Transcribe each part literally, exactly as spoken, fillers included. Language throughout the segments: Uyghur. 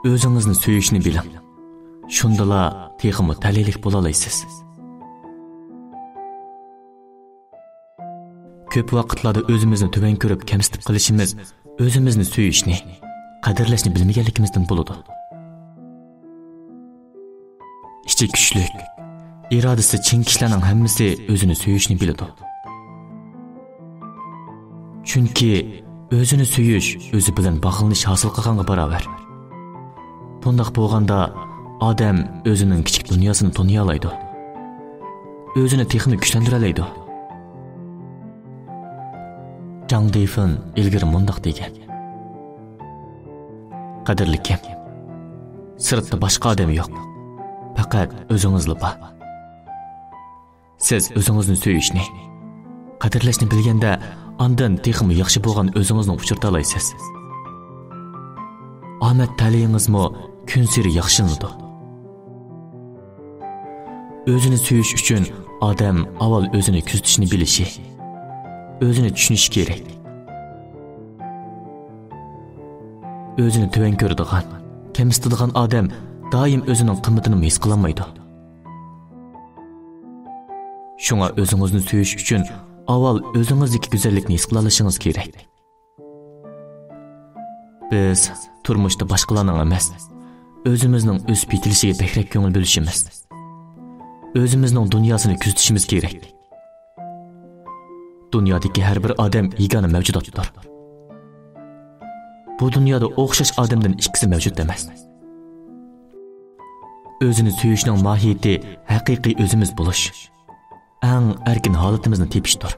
ئۆزىڭىزنى سۆيۈشنى بىلىڭ. شۇندىلا تېخىمۇ تەلەيلىك بولالايسىز. كۆپ ۋاقىتلاردا ئۆزىمىزنى تۆۋەن كۆرۈپ كەمسىتىپ قېلىشىمىز ئۆزىمىزنى سۆيۈشنى، قەدىرلەشنى بىلمىگەنلىكىمىزدىن بولىدۇ. ئىچى كۈچلۈك، ئىرادىسى چىڭ كىشىلەرنىڭ ھەممىسى ئۆزىنى سۆيۈشنى بىلىدۇ. چۈنكى ئۆزىنى سۆيۈش ئۆزى بىلەن باغلىنىش ھاسىل قىلغانغا باراۋەر. بۇنداق بولغاندا ئادەم ئۆزىنىڭ كىچىك دۇنياسىنى تونۇيالايدۇ. ئۆزىنى تېخىمۇ كۈچلەندۈرەلەيدۇ. جاڭ دېيفېن ئىلگىرى مۇنداق دېگەن: قەدىرلىكىم، سىرتتا باشقا ئادەم يوق. پەقەت ئۆزىڭىزلا بار. سىز ئۆزىڭىزنى سۆيۈشنى، قەدىرلەشنى بىلگەندە، ئاندىن تېخىمۇ ياخشى بولغان ئۆزىڭىزنى ئۇچرىتالايسىز. ئامەت تەلىيىڭىزمۇ كۈنسېرى ياخشىلىنىدۇ. ئۆزىنى سۆيۈش ئۈچۈن ئادەم ئاۋۋال ئۆزىنى كۆزىتىشنى بىلىشى، ئۆزىنى چۈشىنىشى كېرەك. ئۆزىنى تۆۋەن كۆرىدىغان، كەمسىتىدىغان ئادەم دائىم ئۆزىنىڭ قىممىتىنىمۇ ھېس قىلالمايدۇ. شۇڭا ئۆزىڭىزنى سۆيۈش ئۈچۈن ئاۋۋال ئۆزىڭىزدىكى گۈزەللىكنى ھېس قىلالىشىڭىز كېرەك. بىز تۇرمۇشتا باشقىلارنىڭ ئەمەس، ئۆزىمىزنىڭ ئۆسۈپ يېتىلىشىگە بەكرەك كۆڭۈل بۆلۈشىمىز، ئۆزىمىزنىڭ دۇنياسىنى كۆزىتىشىمىز كېرەك. دۇنيادىكى ھەر بىر ئادەم يېگانە مەۋجۇداتتۇر. بۇ دۇنيادا ئوخشاش ئادەمدىن ئىككىسى مەۋجۇت ئەمەس. ئۆزىنى سۆيۈشنىڭ ماھىيىتى ھەقىقىي ئۆزىمىز بولۇش، ئەڭ ئەركىن ھالىتىمىزنى تېپىشتۇر.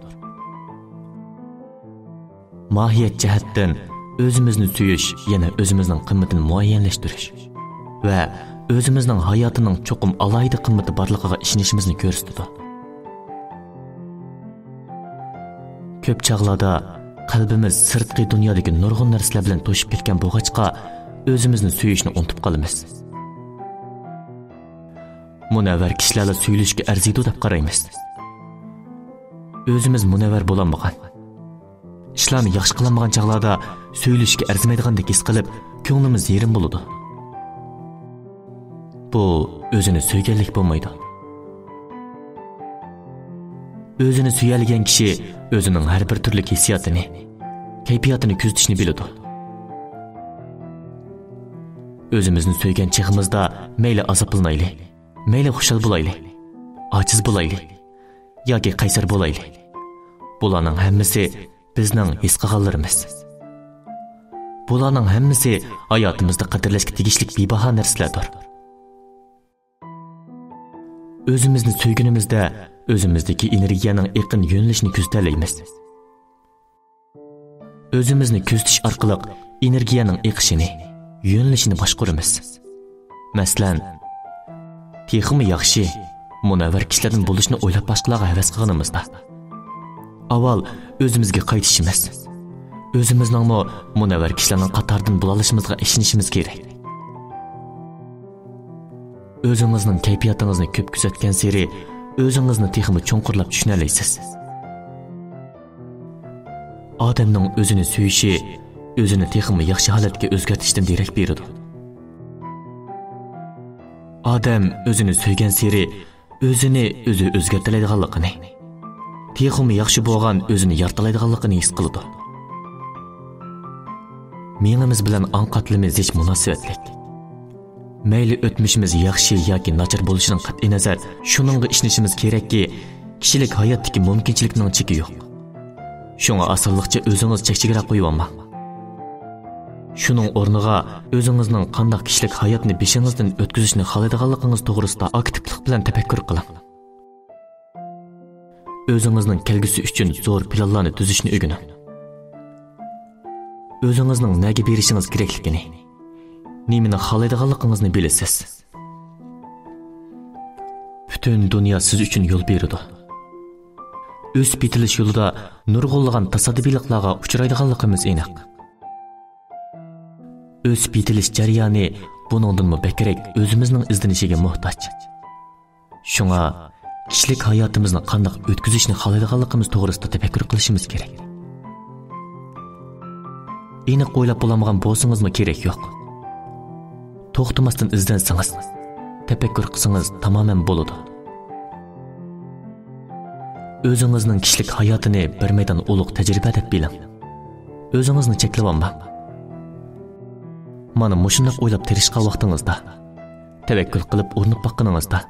ماھىيەت جەھەتتىن ئۆزىمىزنى سۆيۈش يەنە ئۆزىمىزنىڭ قىممىتىنى مۇئەييەنلەشتۈرۈش ۋە ئۆزىمىزنىڭ ھاياتىنىڭ چوقۇم ئالاھىدە قىممىتى بارلىقىغا ئىشىنىشىمىزنى كۆرسىتىدۇ. كۆپ چاغلاردا قەلبىمىز سىرتقى دۇنيادىكى نۇرغۇن نەرسىلەر بىلەن توشۇپ كەتكەن بولغاچقا، ئۆزىمىزنى سۆيۈشنى ئۇنتۇپ قالىمىز. مۇنەۋۋەر كىشىلەرلا سۆيۈلۈشكە ئەرزىيدۇ دەپ قارايمىز. ئۆزىمىز مۇنەۋۋەر بولالمىغان، ئىشلارنى ياخشى قىلالمىغان چاغلاردا سۆيۈلۈشكە ئەرزىمەيدىغاندەك ھېس قىلىپ، كۆڭلىمىز يېرىم بولىدۇ. بۇ ئۆزىنى سۆيگەنلىك بولمايدۇ. ئۆزىنى سۆيەلىگەن كىشى ئۆزىنىڭ ھەر بىر تۈرلۈك ھېسسىياتىنى، كەيپىياتىنى كۆزىتىشنى بىلىدۇ. ئۆزىمىزنى سۆيگەن چېغىمىزدا مەيلى ئازابلىنايلى، مەيلى خۇشال بولايلى، ئاجىز بولايلى ياكى قەيسەر بولايلى، بۇلارنىڭ ھەممىسى بىزنىڭ ھېس قىلغانلىرىمىز. بۇلارنىڭ ھەممىسى ھاياتىمىزدا قەدىرلەشكە تېگىشلىك بىباھا نەرسىلەردۇر. ئۆزىمىزنى سۆيگىنىمىزدە ئۆزىمىزدىكى ئېنېرگىيەنىڭ ئېقىن يۆنىلىشىنى كۆزىتەلەيمىز. ئۆزىمىزنى كۆزىتىش ئارقىلىق ئېنېرگىيەنىڭ ئېقىشىنى، يۆنىلىشىنى باشقۇرىمىز. مەسىلەن، تېخىمۇ ياخشى، مۇنەۋۋەر كىشىلەردىن بولۇشنى ئويلاپ باشقىلارغا ھەۋەس قىلغىنىمىزدا، ئاۋۋال ئۆزىمىزگە قايتىشىمىز، ئۆزىمىزنىڭمۇ مۇنەۋۋەر كىشىلەرنىڭ قاتارىدىن بولالىشىمىزغا ئىشىنىشىمىز كېرەك. ئۆزىڭىزنىڭ كەيپىياتىڭىزنى كۆپ كۆزەتكەنسېرى، ئۆزىڭىزنى تېخىمۇ چوڭقۇرلاپ چۈشىنەلەيسىز. ئادەمنىڭ ئۆزىنى سۆيۈشى ئۆزىنى تېخىمۇ ياخشى ھالەتكە ئۆزگەرتىشتىن دېرەك بېرىدۇ. ئادەم ئۆزىنى سۆيگەنسېرى، ئۆزىنى ئۆزى ئۆزگەرتەلەيدىغانلىقىنى، تېخىمۇ ياخشى بولغان ئۆزىنى يارىتالايدىغانلىقىنى ھېس قىلىدۇ. مېڭىمىز بىلەن ئاڭ قاتلىمى زىچ مۇناسىۋەتلىك. مەيلى ئۆتمۈشىمىز ياخشى ياكى ناچار بولۇشىدىن قەتئىينەزەر، شۇنىڭغا ئىشىنىشىمىز كېرەككى، كىشىلىك ھاياتتىكى مۇمكىنچىلىكنىڭ چېكى يوق. شۇڭا ئاسانلىقچە ئۆزىڭىز چەكچىگىرەك قويۇۋالماڭ. شۇنىڭ ئورنىغا ئۆزىڭىزنىڭ قانداق كىشىلىك ھاياتنى بېشىڭىزدىن ئۆتكۈزۈشنى خالايدىغانلىقىڭىز توغرىسىدا ئاكتىپلىق بىلەن تەپەككۇر قىلىڭ. ئۆزىڭىزنىڭ كەلگۈسى ئۈچۈن زور پىلانلارنى تۈزۈشنى ئۆگىنىڭ. ئۆزىڭىزنىڭ نەگە بېرىشىڭىز كېرەكلىكىنى، نېمىنى خالايدىغانلىقىڭىزنى بىلىسىز. پۈتۈن دۇنيا سىز ئۈچۈن يول بېرىدۇ. ئۆسۈپ يېتىلىش يولىدا نۇرغۇنلىغان تاسادىپىيلىقلارغا ئۇچرايدىغانلىقىمىز ئېنىق. ئۆسۈپ يېتىلىش جەريانى بۇنىڭدىنمۇ بەكرەك ئۆزىمىزنىڭ ئىزدىنىشىگە موھتاج. شۇڭا كىشىلىك ھاياتىمىزنى قانداق ئۆتكۈزۈشنى خالايدىغانلىقىمىز توغرىسىدا تەپەككۇر قىلىشىمىز كېرەك. ئېنىق ئويلاپ بولالمىغان بولسىڭىزمۇ كېرەك يوق. توختىماستىن ئىزدەنسىڭىز، تەپەككۇر قىلسىڭىز تامامەن بولىدۇ. ئۆزىڭىزنىڭ كىشىلىك ھاياتىنى بىر مەيدان ئۇلۇغ تەجرىبە دەپ بىلىڭ. ئۆزىڭىزنى چەكلىۋالماڭ. مانا مۇشۇنداق ئويلاپ تىرىشقان ۋاقتىڭىزدا، تەۋەككۈل قىلىپ ئۇرۇنۇپ باققىنىڭىزدا،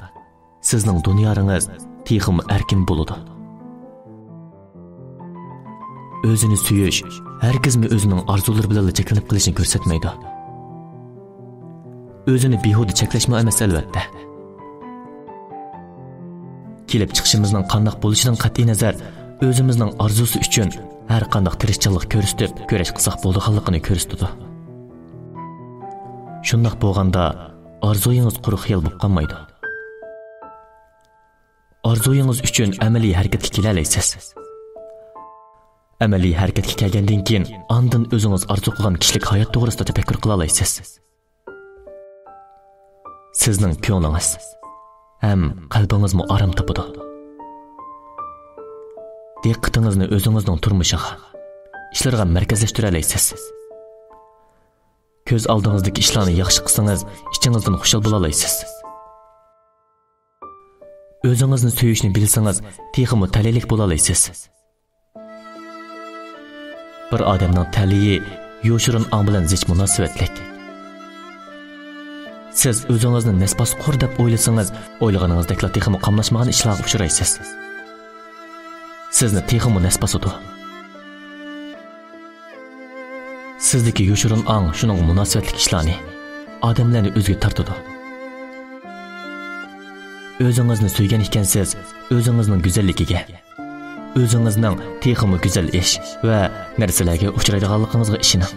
سىزنىڭ دۇنيارىڭىز تېخىمۇ ئەركىن بولىدۇ. ئۆزىنى سۆيۈش ھەرگىزمۇ ئۆزىنىڭ ئارزۇلىرى بىلەنلا چەكلىنىپ قېلىشنى كۆرسەتمەيدۇ. ئۆزىنى بىھۇدە چەكلەشمۇ ئەمەس، ئەلۋەتتە. كېلىپ چىقىشىمىزنىڭ قانداق بولۇشىدىن قەتئىينەزەر، ئۆزىمىزنىڭ ئارزۇسى ئۈچۈن ھەر قانداق تىرىشچانلىق كۆرسىتىپ، كۈرەش قىلساق بولىدىغانلىقىنى كۆرسىتىدۇ. شۇنداق بولغاندا، ئارزۇيىڭىز قۇرۇق خىيال بولۇپ قالمايدۇ. ئارزۇيىڭىز ئۈچۈن ئەمەلىي ھەرىكەتكە كېلەلەيسىز. ئەمەلىي ھەرىكەتكە كەلگەندىن كېيىن، ئاندىن ئۆزىڭىز ئارزۇ قىلغان كىشىلىك ھايات توغرىسىدا تەپەككۇر قىلالايسىز. سىزنىڭ كۆڭلىڭىز ھەم قەلبىڭىزمۇ ئارام تاپىدۇ. دىققىتىڭىزنى ئۆزىڭىزنىڭ تۇرمۇشىغا، ئىشلىرىغا مەركەزلەشتۈرەلەيسىز. كۆز ئالدىڭىزدىكى ئىشلارنى ياخشى قىلسىڭىز، ئىچىڭىزدىن خۇشال بولالايسىز. ئۆزىڭىزنى سۆيۈشنى بىلسىڭىز، تېخىمۇ تەلەيلىك بولالايسىز. بىر ئادەمنىڭ تەلىيى يوشۇرۇن ئاڭ بىلەن زىچ مۇناسىۋەتلىك. سىز ئۆزىڭىزنى نەس باسقۇر دەپ ئويلىسىڭىز، ئويلىغىنىڭىزدەكلا تېخىمۇ قاملاشمىغان ئىشلارغا ئۇچرايسىز. سىزنى تېخىمۇ نەس باسىدۇ. سىزدىكى يوشۇرۇن ئاڭ شۇنىڭغا مۇناسىۋەتلىك ئىشلارنى، ئادەملەرنى ئۆزىگە تارتىدۇ. ئۆزىڭىزنى سۆيگەن ئىكەنسىز، ئۆزىڭىزنىڭ گۈزەللىكىگە، ئۆزىڭىزنىڭ تېخىمۇ گۈزەل ئىش ۋە نەرسىلەرگە ئۇچرايدىغانلىقىڭىزغا ئىشىنىڭ.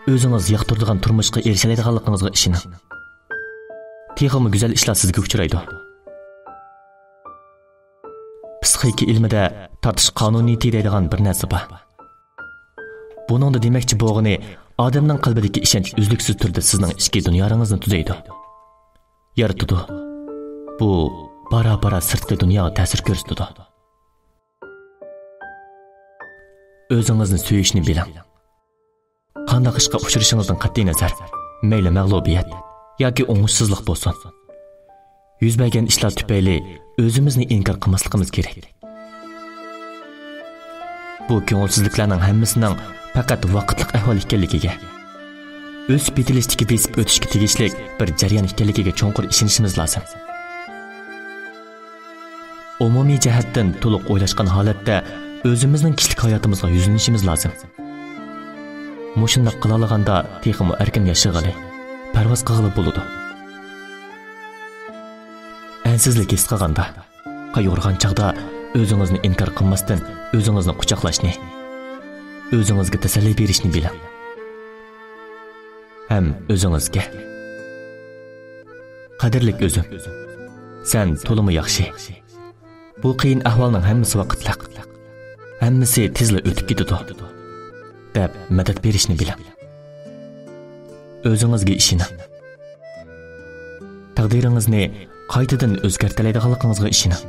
ئۆزىڭىز ياقتۇرىدىغان تۇرمۇشقا ئېرىشەلەيدىغانلىقىڭىزغا ئىشىنىڭ. تېخىمۇ گۈزەل ئىشلار سىزگە ئۇچرايدۇ. پسىخىكا ئىلمىدە تارتىش قانۇنىيىتى دەيدىغان بىر نەرسە بار. بۇنىڭدا دېمەكچى بولغىنى، ئادەمنىڭ قەلبىدىكى ئىشەنچ ئۈزلۈكسىز تۈردە سىزنىڭ ئىچكى دۇنياڭىزنى تۈزەيدۇ، يارىتىدۇ. بۇ بارا-بارا سىرتقى دۇنياغا تەسىر كۆرسىتىدۇ. ئۆزىڭىزنى سۆيۈشنى بىلىڭ. قانداق ئىشقا ئۇچرىشىڭىزدىن قەتئىينەزەر، مەيلى مەغلۇبىيەت ياكى ئوڭۇشسىزلىق بولسۇن، يۈز بەرگەن ئىشلار تۈپەيلى ئۆزىمىزنى ئىنكار قىلماسلىقىمىز كېرەك. بۇ كۆڭۈلسىزلىكلەرنىڭ ھەممىسىنىڭ پەقەت ۋاقىتلىق ئەھۋال ئىكەنلىكىگە، ئۆسۈپ يېتىلىشتىكى بېسىپ ئۆتۈشكە تېگىشلىك بىر جەريان ئىكەنلىكىگە چوڭقۇر ئىشىنىشىمىز لازىم. ئومۇمىي جەھەتتىن تولۇق ئويلاشقان ھالەتتە ئۆزىمىزنىڭ كىشىلىك ھاياتىمىزغا يۈزلىنىشىمىز لازىم. مۇشۇنداق قىلالىغاندا تېخىمۇ ئەركىن ياشىغىلى، پەرۋاز قىلغىلى بولىدۇ. ئەنسىزلىك ھېس قىلغاندا، قايغۇرغان چاغدا ئۆزىڭىزنى ئىنكار قىلماستىن، ئۆزىڭىزنى قۇچاقلاشنى، ئۆزىڭىزگە تەسەللى بېرىشنى بىلىڭ. ھەم ئۆزىڭىزگە، قەدىرلىك ئۆزۈم، سەن تولىمۇ ياخشى. بۇ قىيىن ئەھۋالنىڭ ھەممىسى ۋاقىتلىق. ھەممىسى تېزلا ئۆتۈپ كېتىدۇ، دەپ مەدەت بېرىشنى بىلىڭ. ئۆزىڭىزگە ئىشىنىڭ. تەقدىرىڭىزنى قايتىدىن ئۆزگەرتەلەيدىغانلىقىڭىزغا ئىشىنىڭ.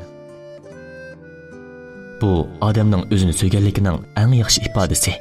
بۇ ئادەمنىڭ ئۆزىنى سۆيگەنلىكىنىڭ ئەڭ ياخشى ئىپادىسى.